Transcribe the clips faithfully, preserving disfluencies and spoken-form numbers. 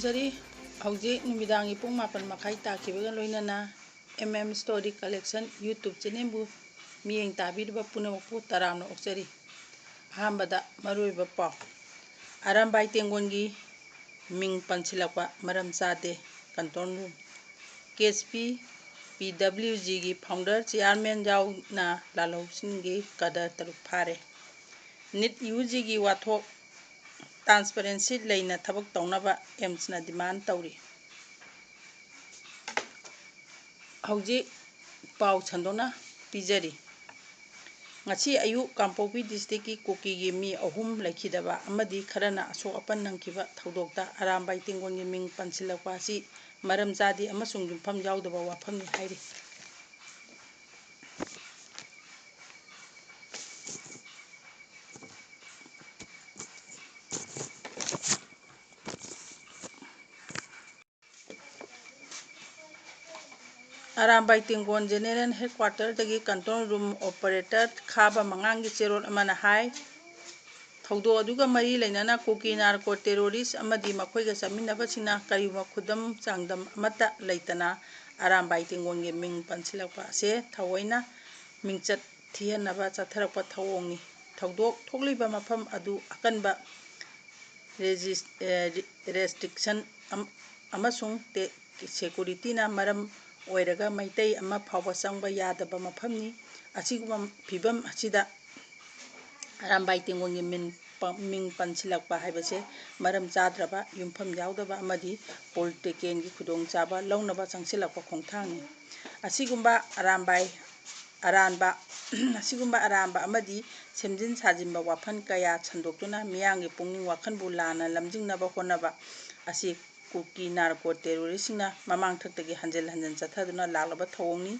ꯖꯔꯤ꯫ ꯍꯧꯖꯤꯛ ꯅꯨꯃꯤꯗꯥꯡꯒꯤ ꯄꯨꯡ ꯃꯥꯄꯟ ꯃꯈꯥꯏ ꯇꯥꯈꯤꯕꯒ ꯂꯣꯏꯅꯅ M M Story Collection YouTube channelꯕꯨ ꯃꯤꯠꯌꯦꯡ ꯇꯥꯕꯤꯔꯤꯕ ꯄꯨꯝꯅꯃꯛꯄꯨ ꯇꯔꯥꯝꯅ ꯑꯣꯛꯆꯔꯤ꯫ ꯑꯍꯥꯟꯕꯗ ꯃꯔꯨꯑꯣꯏꯕ ꯄꯥꯎ꯫ ꯑꯔꯥꯝꯕꯥꯏ ꯇꯦꯡꯒꯣꯟꯒꯤ ꯃꯤꯡ ꯄꯟꯁꯤꯜꯂꯛꯄ ꯃꯔꯝ ꯆꯥꯗꯦ꯫ Control Room꯫ K S P P W Gꯒꯤ founder chairman ꯌꯥꯎꯅ ꯂꯥꯜꯍꯧꯁꯤꯡꯒꯤ ꯀꯗꯔ ꯇꯔꯨꯛ ꯐꯥꯔꯦ꯫ NEET U Gꯒꯤ ꯋꯥꯊꯣꯛ transparency ꯂꯩꯅ ꯊꯕꯛ ꯇꯧꯅꯕ AIIMSꯅ demand ꯇꯧꯔꯤ꯫ ꯍꯧꯖꯤꯛ ꯄꯥꯎ ꯁꯟꯗꯣꯛꯅ ꯄꯤꯖꯔꯤ꯫ ꯉꯁꯤ ꯑꯌꯨꯛ ꯀꯥꯡꯄꯣꯛꯄꯤ districtꯀꯤ ꯀꯨꯀꯤꯒꯤ ꯃꯤ ꯑꯍꯨꯝ ꯂꯩꯈꯤꯗꯕ ꯑꯃꯗꯤ ꯈꯔꯅ ꯑꯁꯣꯛ ꯑꯄꯟ ꯅꯪꯈꯤꯕ ꯊꯧꯗꯣꯛꯇ ꯑꯔꯥꯝꯕꯥꯏ ꯇꯦꯡꯒꯣꯟꯒꯤ ꯃꯤꯡ ꯄꯟꯁꯤꯜꯂꯛꯄ ꯑꯁꯤ ꯃꯔꯝ ꯆꯥꯗꯦ ꯑꯃꯁꯨꯡ ꯌꯨꯝꯐꯝ ꯌꯥꯎꯗꯕ ꯋꯥꯐꯝꯅꯤ ꯍꯥꯏꯔꯤ꯫ Arambai ꯇꯦꯡꯒꯣꯟ General Headquarterꯗꯒꯤ Control Room Operator ꯈꯥꯕ ꯃꯉꯥꯡꯒꯤ ꯆꯦꯔꯣꯜ ꯑꯃꯅ ꯍꯥꯏ, ꯊꯧꯗꯣꯛ ꯑꯗꯨꯒ ꯃꯔꯤ ꯂꯩꯅꯅ ꯀꯨꯀꯤ narco terrorist ꯑꯃꯗꯤ ꯃꯈꯣꯏꯒ ꯆꯠꯃꯤꯟꯅꯕꯁꯤꯡꯅ ꯀꯔꯤꯒꯨꯝꯕ ꯈꯨꯗꯝ ꯆꯥꯡꯗꯝ ꯑꯃꯠꯇ ꯂꯩꯇꯅ ꯑꯔꯥꯝꯕꯥꯏ ꯇꯦꯡꯒꯣꯟꯒꯤ ꯃꯤꯡ ꯄꯟꯁꯤꯜꯂꯛꯄ ꯑꯁꯤ ꯊꯑꯣꯏꯅ ꯃꯤꯡꯆꯠ ꯊꯤꯍꯟꯅꯕ ꯆꯠꯊꯔꯛꯄ ꯊꯧꯑꯣꯡꯅꯤ꯫ ꯊꯧꯗꯣꯛ ꯊꯣꯛꯂꯤꯕ ꯃꯐꯝ ꯑꯗꯨ ꯑꯀꯟꯕ ꯔꯦꯖꯤꯁ-, ꯑꯦ, ꯔꯤ-, restriction ꯑꯝ-, ꯑꯃꯁꯨꯡ ꯇꯦ-, securityꯅ ꯃꯔꯝ ꯑꯣꯏꯔꯒ ꯃꯩꯇꯩ ꯑꯃ ꯐꯥꯎꯕ ꯆꯪꯕ ꯌꯥꯗꯕ ꯃꯐꯝꯅꯤ꯫ ꯑꯁꯤꯒꯨꯝꯕ ꯐꯤꯕꯝ ꯑꯁꯤꯗ ꯑꯔꯥꯝꯕꯥꯏ ꯇꯦꯡꯒꯣꯟꯒꯤ ꯃꯤꯡ ꯄ-, ꯃꯤꯡ ꯄꯟꯁꯤꯜꯂꯛꯄ ꯍꯥꯏꯕꯁꯦ ꯃꯔꯝ ꯆꯥꯗ꯭ꯔꯕ, ꯌꯨꯝꯐꯝ ꯌꯥꯎꯗꯕ ꯑꯃꯗꯤ politicianꯒꯤ ꯈꯨꯗꯣꯡꯆꯥꯕ ꯂꯧꯅꯕ ꯆꯪꯁꯤꯜꯂꯛꯄ ꯈꯣꯡꯊꯥꯡꯅꯤ꯫ ꯑꯁꯤꯒꯨꯝꯕ ꯑꯔꯥꯝꯕꯥꯏ-, ꯑꯔꯥꯟꯕ, ꯑꯁꯤꯒꯨꯝꯕ ꯑꯔꯥꯟꯕ ꯑꯃꯗꯤ ꯁꯦꯝꯖꯤꯟ ꯁꯥꯖꯤꯟꯕ ꯋꯥꯐꯝ ꯀꯌꯥ ꯁꯟꯗꯣꯛꯇꯨꯅ ꯃꯤꯌꯥꯝꯒꯤ ꯄꯨꯛꯅꯤꯡ ꯋꯥꯈꯜꯕꯨ ꯂꯥꯟꯅ ꯂꯝꯖꯤꯡꯅꯕ ꯍꯣꯠꯅꯕ ꯑꯁꯤ ꯀꯨꯀꯤ narco terroristꯁꯤꯡꯅ ꯃꯃꯥꯡ ꯊꯛꯇꯒꯤ ꯍꯟꯖꯤꯟ ꯍꯟꯖꯤꯟ ꯆꯠꯊꯗꯨꯅ ꯂꯥꯛꯂꯕ ꯊꯧꯑꯣꯡꯅꯤ꯫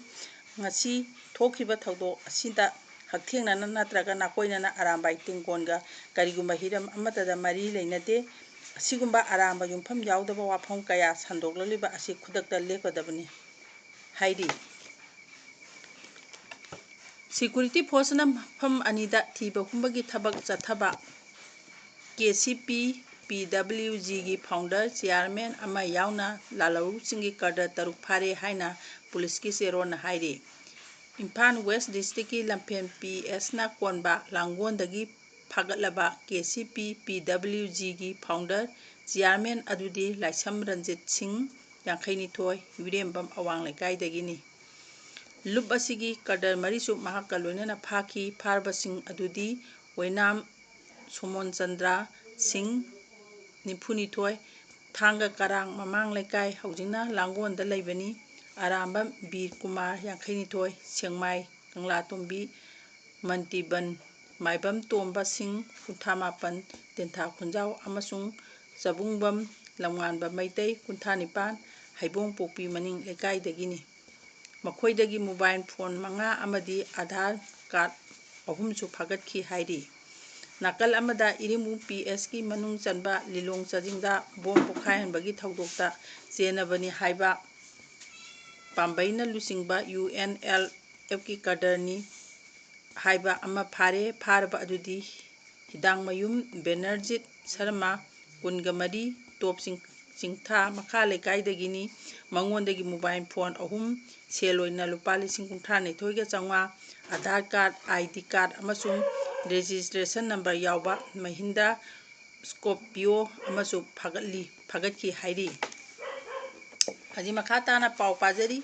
ꯉꯁꯤ ꯊꯣꯛꯈꯤꯕ ꯊꯧꯗꯣꯛ ꯑꯁꯤꯗ ꯍꯛꯊꯦꯡꯅꯅ ꯅꯠꯇ꯭ꯔꯒ ꯅꯥꯀꯣꯏꯅꯅ ꯑꯔꯥꯝꯕꯥꯏ ꯇꯦꯡꯒꯣꯟꯒ ꯀꯔꯤꯒꯨꯝꯕ ꯍꯤꯔꯝ ꯑꯃꯠꯇꯗ ꯃꯔꯤ ꯂꯩꯅꯗꯦ꯫ ꯑꯁꯤꯒꯨꯝꯕ ꯑꯔꯥꯟꯕ ꯌꯨꯝꯐꯝ ꯌꯥꯎꯗꯕ ꯋꯥꯐꯝ ꯀꯌꯥ ꯁꯟꯗꯣꯛꯂꯛꯂꯤꯕ ꯑꯁꯤ ꯈꯨꯗꯛꯇ ꯂꯦꯞꯀꯗꯕꯅꯤ ꯍꯥꯏꯔꯤ꯫ Security forceꯅ ꯃꯐꯝ ꯑꯅꯤꯗ ꯊꯤꯕ ꯍꯨꯝꯕꯒꯤ ꯊꯕꯛ ꯆꯠꯊꯕ꯫ K C P P ꯄꯤ ꯗꯕ꯭ꯂꯤꯎ ꯖꯤꯒꯤ founder, chairman ꯑꯃ ꯌꯥꯎꯅ ꯂꯥꯜꯍꯧꯁꯤꯡꯒꯤ cadre ꯇꯔꯨꯛ ꯐꯥꯔꯦ ꯍꯥꯏꯅ ꯄꯨꯂꯤꯁꯀꯤ ꯆꯦꯔꯣꯜꯅ ꯍꯥꯏꯔꯤ꯫ ꯏꯝꯐꯥꯜ West Districtꯀꯤ ꯂꯝꯐꯦꯜ ꯄꯤ ꯑꯦꯁꯅ ꯀꯣꯟꯕ ꯂꯥꯡꯒꯣꯜꯗꯒꯤ ꯐꯥꯒꯠꯂꯕ ꯀꯦ ꯁꯤ ꯄꯤ ꯄꯤ ꯗꯕ꯭ꯂꯤꯎ ꯖꯤꯒꯤ founder, chairman ꯑꯗꯨꯗꯤ ꯂꯥꯏꯁ꯭ꯔꯝ ꯔꯟꯖꯤꯠ ꯁꯤꯡ, ꯌꯥꯡꯈꯩꯅꯤꯊꯣꯏ, ꯋꯤꯔꯦꯝꯕꯝ ꯑꯋꯥꯡ ꯂꯩꯀꯥꯏꯗꯒꯤꯅꯤ꯫ ꯂꯨꯞ ꯑꯁꯤꯒꯤ cadre ꯃꯔꯤꯁꯨ ꯃꯍꯥꯛꯀ ꯂꯣꯏꯅꯅ ꯐꯥꯈꯤ꯫ ꯐꯥꯔꯕꯁꯤꯡ ꯑꯗꯨꯗꯤ ꯑꯣꯏꯅꯥꯝ ꯁꯣꯃꯣꯟꯆꯟꯗ꯭ꯔ ꯁꯤꯡ, ꯅꯤꯐꯨꯅꯤꯊꯣꯏ, ꯊꯥꯡꯒ ꯀꯔꯥꯡ ꯃꯃꯥꯡ ꯂꯩꯀꯥꯏ, ꯍꯧꯖꯤꯛꯅ ꯂꯥꯡꯒꯣꯜꯗ ꯂꯩꯕꯅꯤ꯫ ꯑꯔꯥꯝꯕꯝ ꯕꯤꯔ ꯀꯨꯃꯥꯔ, ꯌꯥꯡꯈꯩꯅꯤꯊꯣꯏ, ꯁꯦꯡꯃꯥꯏ ꯀꯪꯂꯥꯇꯣꯝꯕꯤ, ꯃꯟꯇꯤꯕꯟ ꯃꯥꯏꯕꯝ ꯇꯣꯝꯕ ꯁꯤꯡ, ꯀꯨꯟꯊ꯭ꯔꯥ ꯃꯥꯄꯟ, ꯇꯦꯟꯊꯥ ꯈꯨꯟꯖꯥꯎ ꯑꯃꯁꯨꯡ ꯆꯕꯨꯡꯕꯝ ꯂꯝꯉꯥꯟꯕ ꯃꯩꯇꯩ, ꯀꯨꯟꯊ꯭ꯔꯥ ꯅꯤꯄꯥꯟ, ꯍꯩꯕꯣꯡꯄꯣꯛꯄꯤ ꯃꯅꯤꯡ ꯂꯩꯀꯥꯏꯗꯒꯤꯅꯤ꯫ ꯃꯈꯣꯏꯗꯒꯤ mobile phone ꯃꯉꯥ ꯑꯃꯗꯤ ꯑꯥꯙꯥꯔ card ꯑꯍꯨꯝꯁꯨ ꯐꯥꯒꯠꯈꯤ ꯍꯥꯏꯔꯤ꯫ ꯅꯥꯀꯜ ꯑꯃꯗ, ꯏꯔꯤꯡꯕꯨꯡ ꯄꯤ ꯑꯦꯁꯀꯤ ꯃꯅꯨꯡ ꯆꯟꯕ ꯂꯤꯂꯣꯡ ꯆꯥꯖꯤꯡꯗ ꯕꯣꯝ ꯄꯣꯈꯥꯏꯍꯟꯕꯒꯤ ꯊꯧꯗꯣꯛꯇ ꯆꯦꯟꯅꯕꯅꯤ ꯍꯥꯏꯕ ꯄꯥꯝꯕꯩꯅ ꯂꯨꯆꯤꯡꯕ ꯌꯨ ꯑꯦꯟ ꯑꯦꯜ ꯑꯦꯐꯀꯤ cadreꯅꯤ ꯍꯥꯏꯕ ꯑꯃ ꯐꯥꯔꯦ꯫ ꯐꯥꯔꯕ ꯑꯗꯨꯗꯤ ꯍꯤꯗꯥꯡꯃꯌꯨꯝ ꯕꯦꯅꯔꯖꯤꯠ ꯁꯔꯃ, ꯀꯨꯟꯒ ꯃꯔꯤ, ꯇꯣꯞ ꯆꯤꯡ-, ꯆꯤꯡꯊꯥ ꯃꯈꯥ ꯂꯩꯀꯥꯏꯗꯒꯤꯅꯤ꯫ ꯃꯉꯣꯟꯗꯒꯤ mobile phone ꯑꯍꯨꯝ, ꯁꯦꯜ ꯑꯣꯏꯅ ꯂꯨꯄꯥ ꯂꯤꯁꯤꯡ ꯀꯨꯟꯊ꯭ꯔꯥ ꯅꯤꯊꯣꯏꯒ ꯆꯥꯝꯃꯉꯥ, Aadhaar card, I D card ꯑꯃꯁꯨꯡ registration number ꯌꯥꯎꯕ ꯃꯍꯤꯟꯗ꯭ꯔ Scorpio ꯑꯃꯁꯨ ꯐꯥꯒꯠꯂꯤ, ꯐꯥꯒꯠꯈꯤ ꯍꯥꯏꯔꯤ꯫ ꯍꯧꯖꯤꯛ ꯃꯈꯥ ꯇꯥꯅ ꯄꯥꯎ ꯄꯥꯖꯔꯤ꯫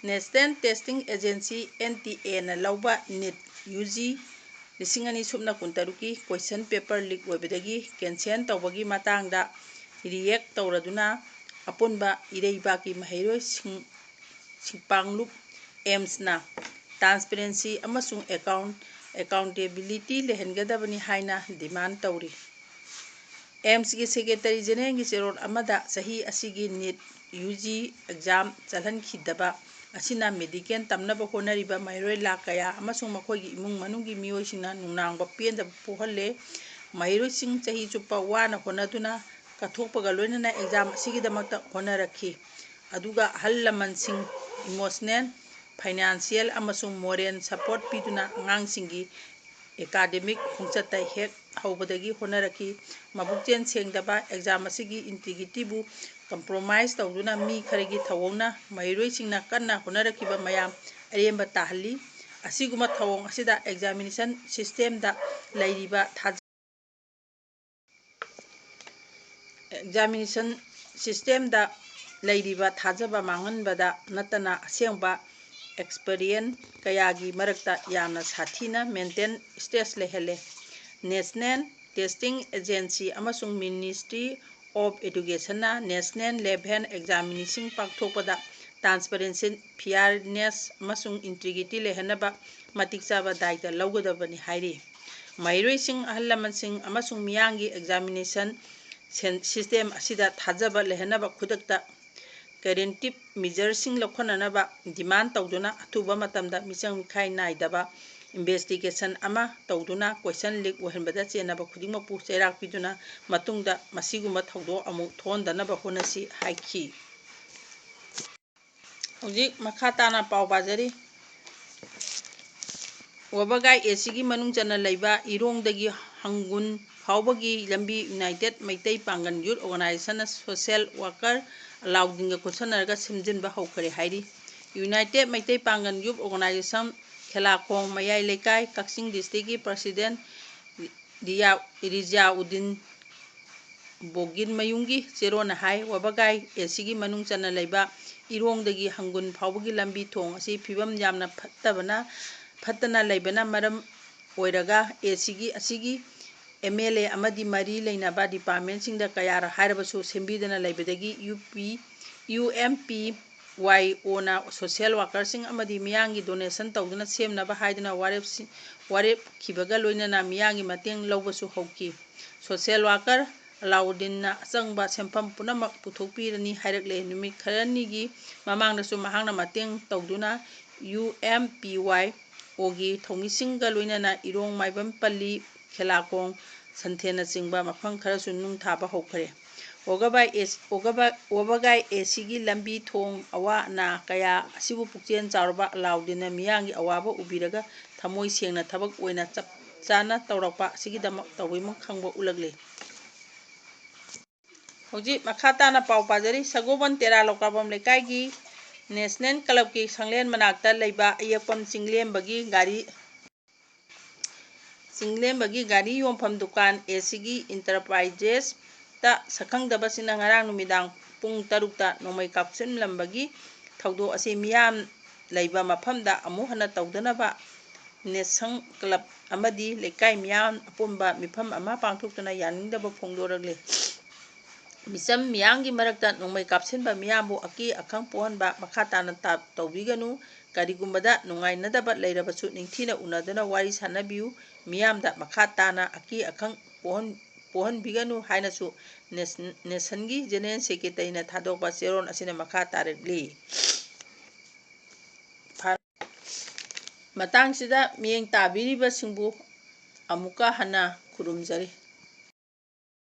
National Testing Agency, N T Aꯅ ꯂꯧꯕ ꯅꯤꯠ ꯌꯨ ꯖꯤ ꯂꯤꯁꯤꯡ ꯑꯅꯤ ꯁꯨꯞꯅ ꯀꯨꯟꯇꯔꯨꯛꯀꯤ question paper leak ꯑꯣꯏꯕꯗꯒꯤ cancel ꯇꯧꯕꯒꯤ ꯃꯇꯥꯡꯗ react ꯇꯧꯔꯗꯨꯅ ꯑꯄꯨꯟꯕ ꯏꯔꯩꯕꯥꯛꯀꯤ ꯃꯍꯩꯔꯣꯏꯁꯤꯡ ꯁꯤꯡꯄꯥꯡꯂꯨꯞ ꯑꯦꯝꯁꯅ transparency ꯑꯃꯁꯨꯡ account-, accountability ꯂꯩꯍꯟꯒꯗꯕꯅꯤ ꯍꯥꯏꯅ demand ꯇꯧꯔꯤ꯫ ꯑꯦꯝꯁꯀꯤ Secretary Generalꯒꯤ ꯆꯦꯔꯣꯜ ꯑꯃꯗ ꯆꯍꯤ ꯑꯁꯤꯒꯤ ꯅꯤꯠ ꯌꯨ ꯖꯤ exam ꯆꯠꯍꯟꯈꯤꯗꯕ ꯑꯁꯤꯅ medical ꯇꯝꯅꯕ ꯍꯣꯠꯅꯔꯤꯕ ꯃꯍꯩꯔꯣꯏ ꯂꯥꯈ ꯀꯌꯥ ꯑꯃꯁꯨꯡ ꯃꯈꯣꯏꯒꯤ ꯏꯃꯨꯡ ꯃꯅꯨꯡꯒꯤ ꯃꯤꯑꯣꯏꯁꯤꯡꯅ ꯅꯨꯡꯅꯥꯡꯕ ꯄꯦꯟꯗꯕ ꯄꯣꯛꯍꯜꯂꯦ꯫ ꯃꯍꯩꯔꯣꯏꯁꯤꯡ ꯆꯍꯤ ꯆꯨꯞꯄ ꯋꯥꯅ ꯍꯣꯠꯅꯗꯨꯅ ꯀꯠꯊꯣꯛꯄꯒ ꯂꯣꯏꯅꯅ exam ꯑꯁꯤꯒꯤꯗꯃꯛꯇ ꯍꯣꯠꯅꯔꯛꯈꯤ꯫ ꯑꯗꯨꯒ ꯑꯍꯜ ꯂꯃꯟꯁꯤꯡ emotional, financial ꯑꯃꯁꯨꯡ moral support ꯄꯤꯗꯨꯅ ꯑꯉꯥꯡꯁꯤꯡꯒꯤ ꯑꯦꯀꯥꯗꯦꯃꯤꯛ ꯈꯣꯡꯆꯠꯇ ꯍꯦꯛ ꯍꯧꯕꯗꯒꯤ ꯍꯣꯠꯅꯔꯛꯈꯤ꯫ ꯃꯕꯨꯛꯆꯦꯜ ꯁꯦꯡꯗꯕ ꯑꯦꯛꯖꯥꯝ ꯑꯁꯤꯒꯤ ꯏꯟꯇꯤꯒ꯭ꯔꯤꯇꯤꯕꯨ ꯀꯝꯄ꯭ꯔꯣꯃꯥꯏꯁ ꯇꯧꯗꯨꯅ ꯃꯤ ꯈꯔꯒꯤ ꯊꯧꯑꯣꯡꯅ ꯃꯍꯩꯔꯣꯏꯁꯤꯡꯅ ꯀꯟꯅ ꯍꯣꯠꯅꯔꯛꯈꯤꯕ ꯃꯌꯥꯝ ꯑꯔꯦꯝꯕ ꯇꯥꯍꯜꯂꯤ꯫ ꯑꯁꯤꯒꯨꯝꯕ ꯊꯧꯑꯣꯡ ꯑꯁꯤꯗ ꯑꯦꯛꯖꯥꯃꯤꯅꯦꯁꯟ ꯁꯤꯁꯇꯦꯝꯗ ꯂꯩꯔꯤꯕ ꯊꯥꯖ-, ꯑꯦꯛꯖꯥꯃꯤꯅꯦꯁꯟ ꯁꯤꯁꯇꯦꯝꯗ ꯂꯩꯔꯤꯕ ꯊꯥꯖꯕ ꯃꯥꯡꯍꯟꯕꯗ ꯅꯠꯇꯅ ꯑꯁꯦꯡꯕ ꯑꯦꯛꯁꯄꯔꯤꯌꯦꯟ ꯀꯌꯥꯒꯤ ꯃꯔꯛꯇ ꯌꯥꯝꯅ ꯁꯥꯊꯤꯅ ꯃꯦꯟꯇꯦꯟ ꯁ꯭ꯇꯦꯖ ꯂꯩꯍꯜꯂꯦ꯫ ꯅꯦꯁꯅꯦꯜ ꯇꯦꯁꯇꯤꯡ ꯑꯦꯖꯦꯟꯁꯤ ꯑꯃꯁꯨꯡ ꯃꯤꯅꯤꯁꯇ꯭ꯔꯤ ꯑꯣꯐ ꯑꯦꯗꯨꯀꯦꯁꯟꯅ ꯅꯦꯁꯅꯦꯜ ꯂꯦꯚꯦꯜ ꯑꯦꯛꯖꯥꯃꯤꯅꯦꯁꯟ ꯄꯥꯡꯊꯣꯛꯄꯗ ꯇ꯭ꯔꯥꯟꯁꯄꯔꯦꯟꯁꯤ, ꯐꯤꯌꯥꯔꯅꯦꯁ ꯑꯃꯁꯨꯡ ꯏꯟꯇꯤꯒ꯭ꯔꯤꯇꯤ ꯂꯩꯍꯟꯅꯕ ꯃꯇꯤꯛ ꯆꯥꯕ ꯗꯥꯏꯇ ꯂꯧꯒꯗꯕꯅꯤ ꯍꯥꯏꯔꯤ꯫ ꯃꯍꯩꯔꯣꯏꯁꯤꯡ, ꯑꯍꯜ ꯂꯃꯟꯁꯤꯡ ꯑꯃꯁꯨꯡ ꯃꯤꯌꯥꯝꯒꯤ ꯑꯦꯛꯖꯥꯃꯤꯅꯦꯁꯟ ꯁꯦꯟ-, ꯁꯤꯁꯇꯦꯝ ꯑꯁꯤꯗ ꯊꯥꯖꯕ ꯂꯩꯍꯟꯅꯕ ꯈꯨꯗꯛꯇ ꯀꯔꯦꯛꯇꯤꯞ ꯃꯤꯖꯔꯁꯤꯡ ꯂꯧꯈꯠꯅꯅꯕ ꯗꯤꯃꯥꯟ ꯇꯧꯗꯨꯅ ꯑꯊꯨꯕ ꯃꯇꯝꯗ ꯃꯤꯆꯪ ꯃꯤꯈꯥꯏ ꯅꯥꯏꯗꯕ ꯏꯟꯚꯦꯁꯇꯤꯒꯦꯁꯟ ꯑꯃ ꯇꯧꯗꯨꯅ ꯀꯣꯏꯁꯟ ꯂꯤꯛ ꯑꯣꯏꯍꯟꯕꯗ ꯆꯦꯟꯅꯕ ꯈꯨꯗꯤꯡꯃꯛꯄꯨ ꯆꯩꯔꯥꯛ ꯄꯤꯗꯨꯅ ꯃꯇꯨꯡꯗ ꯃꯁꯤꯒꯨꯝꯕ ꯊꯧꯗꯣꯛ ꯑꯃꯨꯛ ꯊꯣꯛꯍꯟꯗꯅꯕ ꯍꯣꯠꯅꯁꯤ ꯍꯥꯏꯈꯤ꯫ ꯍꯧꯖꯤꯛ ꯃꯈꯥ ꯇꯥꯅ ꯄꯥꯎ ꯄꯥꯖꯔꯤ꯫ ꯋꯥꯕꯒꯥꯏ ꯑꯦ ꯁꯤꯒꯤ ꯃꯅꯨꯡ ꯆꯟꯅ ꯂꯩꯕ ꯏꯔꯣꯡꯗꯒꯤ ꯍꯪꯒꯨꯟ ꯐꯥꯎꯕꯒꯤ ꯂꯝꯕꯤ ꯌꯨꯅꯥꯏꯇꯦꯠ ꯃꯩꯇꯩ ꯄꯥꯡꯒꯜ ꯌꯨꯠ ꯑꯣꯔꯒꯅꯥꯏꯖꯦꯁꯟꯅ ꯁꯣꯁꯤꯌꯦꯜ ꯋꯥꯔꯀꯔ ꯑꯂꯥꯎꯗꯤꯟꯒ ꯈꯨꯠꯁꯝꯅꯔꯒ ꯁꯦꯝꯖꯤꯟꯕ ꯍꯧꯈꯔꯦ ꯍꯥꯏꯔꯤ꯫ ꯌꯨꯅꯥꯏꯇꯦꯠ ꯃꯩꯇꯩ ꯄꯥꯡꯒꯜ ꯌꯨꯠ ꯑꯣꯔꯒꯅꯥꯏꯖꯦꯁꯟ, ꯈꯦꯂꯥꯈꯣꯡ ꯃꯌꯥꯏ ꯂꯩꯀꯥꯏ, ꯀꯛꯆꯤꯡ ꯗꯤꯁꯇ꯭ꯔꯤꯛꯀꯤ ꯄ꯭ꯔꯁꯤꯗꯦꯟ ꯔꯤꯌꯥ-, ꯔꯤꯖꯥꯎꯗꯤꯟ ꯕꯣꯒꯤꯟꯃꯌꯨꯝꯒꯤ ꯆꯦꯔꯣꯜꯅ ꯍꯥꯏ, ꯋꯥꯕꯒꯥꯏ ꯑꯦ ꯁꯤꯒꯤ ꯃꯅꯨꯡ ꯆꯟꯅ ꯂꯩꯕ ꯏꯔꯣꯡꯗꯒꯤ ꯍꯪꯒꯨꯟ ꯐꯥꯎꯕꯒꯤ ꯂꯝꯕꯤ ꯊꯣꯡ ꯑꯁꯤ ꯐꯤꯕꯝ ꯌꯥꯝꯅ ꯐꯠꯇꯕꯅ, ꯐꯠꯇꯅ ꯂꯩꯕꯅ ꯃꯔꯝ ꯑꯣꯏꯔꯒ ꯑꯦ ꯁꯤꯒꯤ, ꯑꯁꯤꯒꯤ ꯑꯦꯝ ꯑꯦꯜ ꯑꯦ ꯑꯃꯗꯤ ꯃꯔꯤ ꯂꯩꯅꯕ ꯗꯤꯄꯥꯔꯠꯃꯦꯟꯁꯤꯡꯗ ꯀꯌꯥꯔꯛ ꯍꯥꯏꯔꯕꯁꯨ ꯁꯦꯝꯕꯤꯗꯅ ꯂꯩꯕꯗꯒꯤ ꯌꯨ ꯄꯤ, ꯌꯨ ꯑꯦꯝ ꯄꯤ ꯋꯥꯏ ꯑꯣꯅ ꯁꯣꯁꯤꯌꯦꯜ ꯋꯥꯔꯀꯔꯁꯤꯡ ꯑꯃꯗꯤ ꯃꯤꯌꯥꯝꯒꯤ ꯗꯣꯅꯦꯁꯟ ꯇꯧꯗꯨꯅ ꯁꯦꯝꯅꯕ ꯍꯥꯏꯗꯨꯅ ꯋꯥꯔꯦꯞꯁꯤꯡ, ꯋꯥꯔꯦꯞꯈꯤꯕꯒ ꯂꯣꯏꯅꯅ ꯃꯤꯌꯥꯝꯒꯤ ꯃꯇꯦꯡ ꯂꯧꯕꯁꯨ ꯍꯧꯈꯤ꯫ ꯁꯣꯁꯤꯌꯦꯜ ꯋꯥꯔꯀꯔ ꯑꯂꯥꯎꯗꯤꯟꯅ ꯑꯆꯪꯕ ꯁꯦꯟꯐꯝ ꯄꯨꯝꯅꯃꯛ ꯄꯨꯊꯣꯛꯄꯤꯔꯅꯤ ꯍꯥꯏꯔꯛꯂꯦ꯫ ꯅꯨꯃꯤꯠ ꯈꯔꯅꯤꯒꯤ ꯃꯃꯥꯡꯗꯁꯨ ꯃꯍꯥꯛꯅ ꯃꯇꯦꯡ ꯇꯧꯗꯨꯅ ꯌꯨ ꯑꯦꯝ ꯄꯤ ꯋꯥꯏ ꯑꯣꯒꯤ ꯊꯧꯃꯤꯁꯤꯡꯒ ꯂꯣꯏꯅꯅ ꯏꯔꯣꯡ, ꯃꯥꯏꯕꯝꯄꯜꯂꯤ, ꯈꯦꯂꯥꯈꯣꯡ, ꯁꯟꯊꯦꯟꯅꯆꯤꯡꯕ ꯃꯐꯝ ꯈꯔꯁꯨ ꯅꯨꯡ ꯊꯥꯕ ꯍꯧꯈ꯭ꯔꯦ꯫ ꯋꯥꯕꯒꯥꯏ ꯑꯦ-, ꯋꯥꯕꯒꯥꯏ ꯑꯦ ꯁꯤꯒꯤ ꯂꯝꯕꯤ ꯊꯣꯡ ꯑꯋꯥ ꯑꯅꯥ ꯀꯌꯥ ꯑꯁꯤꯕꯨ ꯄꯨꯛꯆꯦꯜ ꯆꯥꯎꯔꯕ ꯑꯂꯥꯎꯗꯤꯟꯅ ꯃꯤꯌꯥꯝꯒꯤ ꯑꯋꯥꯕ ꯎꯕꯤꯔꯒ ꯊꯃꯣꯏ ꯁꯦꯡꯅ ꯊꯕꯛ ꯑꯣꯏꯅ ꯆꯞ-, ꯆꯥꯅ ꯇꯧꯔꯛꯄ ꯑꯁꯤꯒꯤꯗꯃꯛ ꯇꯧꯕꯤꯃꯜ ꯈꯪꯕ ꯎꯠꯂꯛꯂꯤ꯫ ꯍꯧꯖꯤꯛ ꯃꯈꯥ ꯇꯥꯅ ꯄꯥꯎ ꯄꯥꯖꯔꯤ꯫ ꯁꯒꯣꯕꯟ ꯇꯦꯔꯥ ꯂꯧꯀꯥꯕꯝ ꯂꯩꯀꯥꯏꯒꯤ ꯅꯦꯁꯅꯦꯜ ꯀ꯭ꯂꯕꯀꯤ ꯁꯪꯂꯦꯟ ꯃꯅꯥꯛꯇ ꯂꯩꯕ ꯑꯌꯦꯛꯄꯝ ꯆꯤꯡꯂꯦꯝꯕꯒꯤ ꯒꯥꯔꯤ, ꯆꯤꯡꯂꯦꯝꯕꯒꯤ ꯒꯥꯔꯤ ꯌꯣꯟꯐꯝ ꯗꯨꯀꯥꯟ ꯑꯦ ꯁꯤꯒꯤ ꯏꯟꯇꯔꯄ꯭ꯔꯥꯏꯖꯦꯁꯇ ꯁꯛꯈꯪꯗꯕꯁꯤꯡꯅ ꯉꯔꯥꯡ ꯅꯨꯃꯤꯗꯥꯡ ꯄꯨꯡ ꯇꯔꯨꯛꯇ ꯅꯣꯡꯃꯩ ꯀꯥꯞꯁꯤꯜꯂꯝꯕꯒꯤ ꯊꯧꯗꯣꯛ ꯑꯁꯤ ꯃꯤꯌꯥꯝ ꯂꯩꯕ ꯃꯐꯝꯗ ꯑꯃꯨꯛ ꯍꯟꯅ ꯇꯧꯗꯅꯕ ꯅꯦꯁꯅꯦꯜ ꯀ꯭ꯂꯕ ꯑꯃꯗꯤ ꯂꯩꯀꯥꯏ ꯃꯤꯌꯥꯝ ꯑꯄꯨꯟꯕ ꯃꯤꯐꯝ ꯑꯃ ꯄꯥꯡꯊꯣꯛꯇꯨꯅ ꯌꯥꯅꯤꯡꯗꯕ ꯐꯣꯡꯗꯣꯔꯛꯂꯤ꯫ ꯃꯤꯆꯝ ꯃꯤꯌꯥꯝꯒꯤ ꯃꯔꯛꯇ ꯅꯣꯡꯃꯩ ꯀꯥꯞꯁꯤꯟꯕ ꯃꯤꯌꯥꯝꯕꯨ ꯑꯀꯤ ꯑꯈꯪ ꯄꯣꯛꯍꯟꯕ ꯃꯈꯥ ꯇꯥꯅ ꯇꯥ-, ꯇꯧꯕꯤꯒꯅꯨ꯫ ꯀꯔꯤꯒꯨꯝꯕꯗ ꯅꯨꯡꯉꯥꯏꯅꯗꯕ ꯂꯩꯔꯕꯁꯨ ꯅꯤꯡꯊꯤꯅ ꯎꯅꯗꯨꯅ ꯋꯥꯔꯤ ꯁꯥꯟꯅꯕꯤꯌꯨ꯫ ꯃꯤꯌꯥꯝꯗ ꯃꯈꯥ ꯇꯥꯅ ꯑꯀꯤ ꯑꯈꯪ ꯄꯣꯛꯍꯟ-, ꯄꯣꯛꯍꯟꯕꯤꯒꯅꯨ ꯍꯥꯏꯅꯁꯨ ꯅꯦꯁ-, ꯅꯦꯁꯟꯒꯤ ꯖꯦꯅꯦꯔꯦꯜ ꯁꯦꯀ꯭ꯔꯦꯇꯔꯤꯅ ꯊꯥꯗꯣꯛꯄ ꯆꯦꯔꯣꯜ ꯑꯁꯤꯅ ꯃꯈꯥ ꯇꯥꯔꯛꯂꯤ꯫ ꯃꯇꯥꯡꯁꯤꯗ ꯃꯤꯠꯌꯦꯡ ꯇꯥꯕꯤꯔꯤꯕꯁꯤꯡꯕꯨ ꯑꯃꯨꯛꯀ ꯍꯟꯅ ꯈꯨꯔꯨꯝꯖꯔꯤ꯫